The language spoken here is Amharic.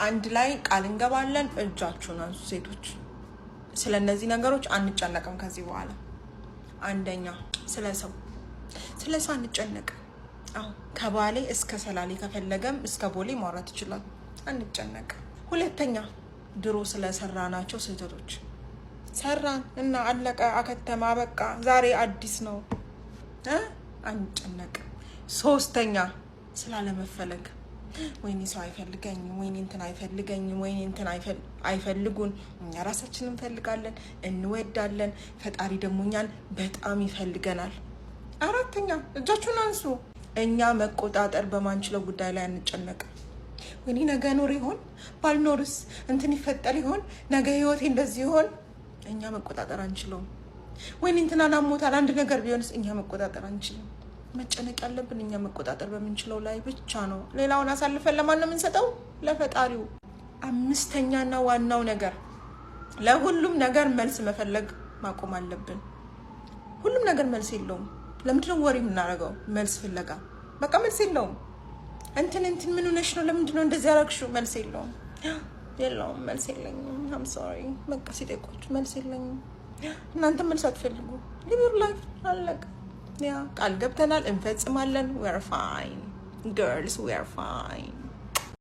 አንድ ላይ ቃል እንገባለን። እጃችሁን አንሱ ሴቶች። ስለ እነዚህ ነገሮች አንጨነቅም ከዚህ በኋላ። አንደኛ ስለ ሰው አንጨነቅም። አዎ፣ ከባሌ እስከ ሰላሌ ከፈለገም እስከ ቦሌ ማውራት ይችላል። አንጨነቅም። ሁለተኛ ድሮ ስለሰራናቸው ስህተቶች፣ ሰራን እና አለቀ፣ አከተማ፣ በቃ ዛሬ አዲስ ነው፣ አንጨነቅም። ሶስተኛ ስላለመፈለግ፣ ወይኔ ሰው አይፈልገኝም፣ ወይኔ እንትን አይፈልገኝም፣ ወይኔ እንትን አይፈልጉን። እኛ ራሳችንን እንፈልጋለን፣ እንወዳለን። ፈጣሪ ደግሞ እኛን በጣም ይፈልገናል። አራተኛ እጃችሁን አንሱ። እኛ መቆጣጠር በማንችለው ጉዳይ ላይ አንጨነቅም። ወይኔ ነገ ኖር ይሆን፣ ባልኖርስ እንትን ይፈጠር ይሆን፣ ነገ ህይወቴ እንደዚህ ይሆን፣ እኛ መቆጣጠር አንችለውም። ወይኔ እንትና አሞታል፣ አንድ ነገር ቢሆንስ፣ እኛ መቆጣጠር አንችልም። መጨነቅ ያለብን እኛ መቆጣጠር በምንችለው ላይ ብቻ ነው። ሌላውን አሳልፈን ለማን ነው የምንሰጠው? ለፈጣሪው። አምስተኛና ዋናው ነገር ለሁሉም ነገር መልስ መፈለግ ማቆም አለብን። ሁሉም ነገር መልስ የለውም። ለምንድነው worry የምናደርገው? መልስ ፍለጋ። በቃ መልስ የለውም። እንትን እንትን ምን ሆነሽ ነው? ለምንድነው እንደዚህ ያደረግሽው? መልስ የለውም፣ የለውም። መልስ የለኝም። I'm sorry። በቃ ሲጠይቋችሁ መልስ የለኝም። እናንተ መልስ አትፈልጉ። Live your life፣ አለቀ። Yeah፣ ቃል ገብተናል፣ እንፈጽማለን። We're fine girls, we're fine.